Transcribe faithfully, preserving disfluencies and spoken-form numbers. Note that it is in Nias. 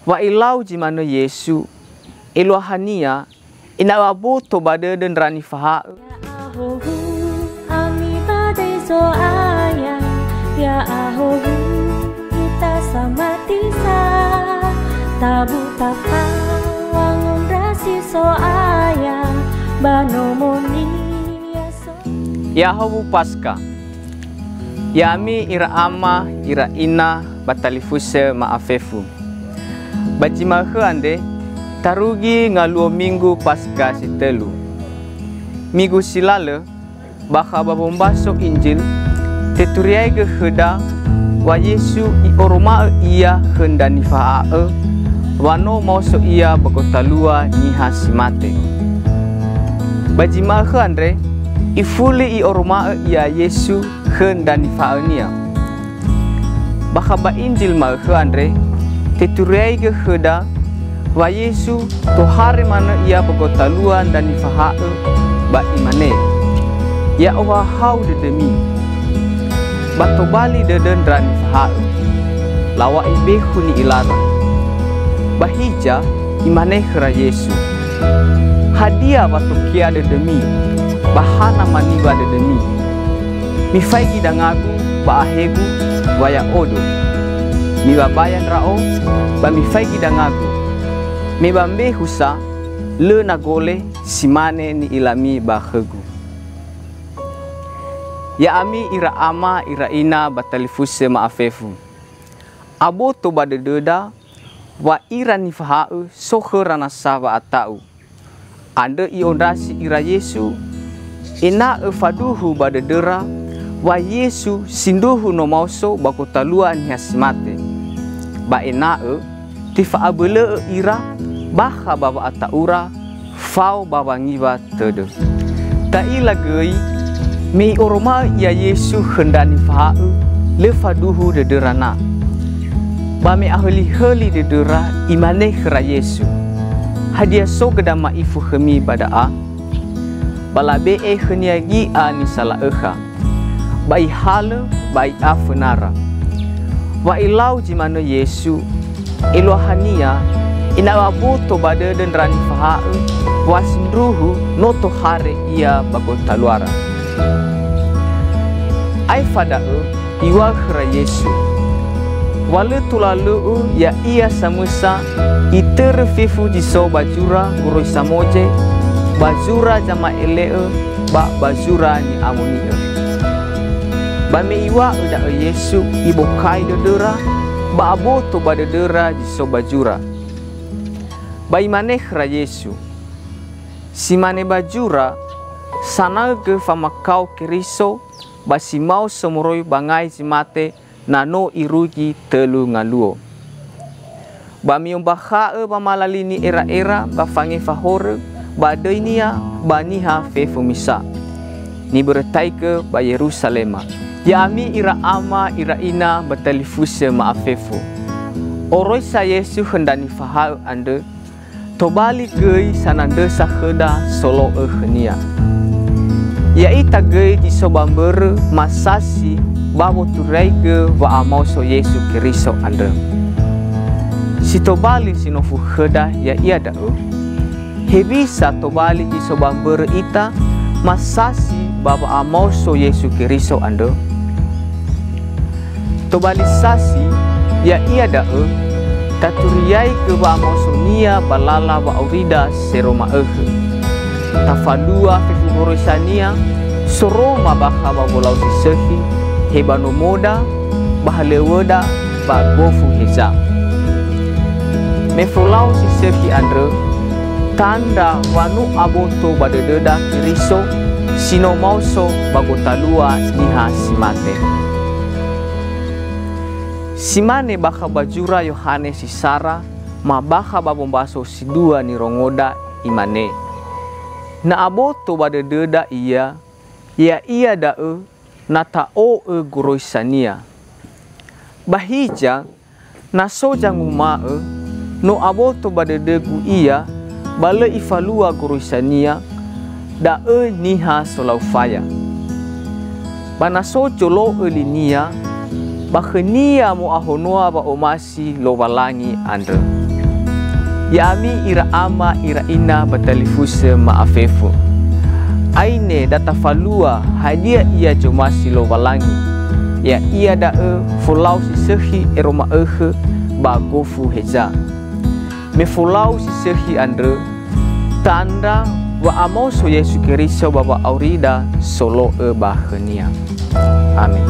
Wa ilau zi manö Yesu, eluahania, ena'ö aboto ba dödö ndra nifaha'ö. Ya'ahowu ami ba döi Zo'aya, ya'ahowu ita samati sa, tabu tafa wangondrasi Zo'aya, ba nomo-Nia so. Ya'ahowu Paska. Ya'ami ira ama, ira ina ba talifusö ma'afefu. Ba zi ma'ökhö andre, tarugi ngaluo Minggu Paska si tölu. Minggu si lalö, bakha ba wombaso Injil, teturiaigö khöda wa Yesu i'oroma'ö Ia khö ndra nifaha'ö, wa no maoso Ia ba gotalua niha si mate. Ba zi ma'ökhö andre, ifuli i'oroma'ö Ia Yesu khö ndra nifaha'ö-Nia. Bakha ba Injil ma'ökhö andre, teturiaigö khöda wa Yesu tohare manö Ia ba gotalua ndra nifaha'ö, ba Imane, "Ya'ohahau dödömi, ba tobali dödö ndra nifaha'ö." Laŵa'i bekhu ni'ilara. Ba hiza, Imane khöra Yesu, "Hadia wa tokea dödömi, ba hana maniŵa dödömi? Mifaigi danga-Gu ba ahe-Gu wa Ya'odo. Miŵabaya Ndra'o, ba mifaigi danga-Gu. Me ba mbehu sa, lö na gole, si mane ni'ilami ba khö-Gu." Ya'ami ira ama, ira ina ba talifusö ma'afefu. Aboto ba dödöda wa ira nifaha'ö so khöra nasa wa'ata'u. Andrö i'ondrasi ira Yesu, ena'ö faduhu ba dödöra wa Yesu sindruhu no maoso ba gotalua niha si mate, ba ena'ö tefa'abölö'ö ira bakha ba wa'ata'ura fao ba wangiwa tödö. Ta'ila göi, me i'oroma'ö Ia Yesu khö ndra nifaha'ö, lö faduhu dödöra na. Ba me ahölihöli dödöra, Imane khöra Yesu, "Hadia so göda ma'ifu khömi ba da'a?" Ba labe'e khö-Nia gi'a nisala'ökha. Ba ihalö, ba i'a fönara. Wa ilau zi manö Yesu, eluahania, ena'ö aboto ba dödö ndra nifaha'ö, wa sindruhu no tohare Ia ba gotaluara. Aefa da'ö, iŵa'ö khöra Yesu, wa lö tola lö'ö ya'ia samösa itörö fefu zi so ba zura goroisa Moze, ba zura zama'ele'ö, ba ba zura ni'amoni'ö. Ba me iŵa'ö da'ö Yesu, ibokai dödöra, ba aboto ba dödöra zi so ba zura. Ba imane khöra Yesu, "Si mane ba zura, sanaögö famakao Keriso ba si maoso moroi ba ngai zi mate, na no irugi tölu ngaluo. Ba mi'ombakha'ö wamalali ni'era'era ba fangefa horö ba döinia ba niha fefu misa, nibörötaigö ba Yeruzalema." Ya'ami ira ama, ira ina ba talifusö ma'afefu. Oroisa Yesu khö ndra nifaha'ö andrö, tobali göi sanandrösa khöda solo'ö khö-Nia. Ya'ita göi zi so ba mbörö masasi ba woturaigö wa'amaoso Yesu Keriso andrö. Si tobali zinofu khöda ya'ia da'ö, hewisa tobali zi so ba mbörö ita masasi ba wa'amaoso Yesu Keriso andrö? Tobali sasi, ya'ia da'ö, taturiaigö wa'amaoso-Nia ba lala wa'aurida sero ma'ökhö. Tafalua fefu goroisa-Nia, soroma bakha ba wolau si sökhi, he ba nomoda, ba halöŵöda, ba gofu heza. Me folau si sökhi andrö, tandra wa no aboto ba dödöda Keriso si no maoso ba gotalua niha si mate. Si mane bakha ba zura Yohane si sara, ma bakha ba wombaso si dua nirongoda, imane, "Na aboto ba dödöda Ia, ya'ia da'ö na ta'o'ö goroisa-Nia." Ba hiza, na so zanguma'ö, "No aboto ba dödögu Ia, ba lö ifalua goroisa-Nia," da'ö niha solau faya. Ba na so zolo'ö linia, ba khönia mo'ahonoa wa'omasi Lowalangi andrö. Ya'ami ira ama, ira ina ba talifusö ma'afefu. Aine da tafalua hadia ia zomasi Lowalangi, ya'ia da'ö folau si sökhi ero ma'ökhö ba gofu heza. Me folau si sökhi andrö, tandra wa'amaoso Yesu Keriso ba wa'aurida solo'ö ba khö-Nia. Amen.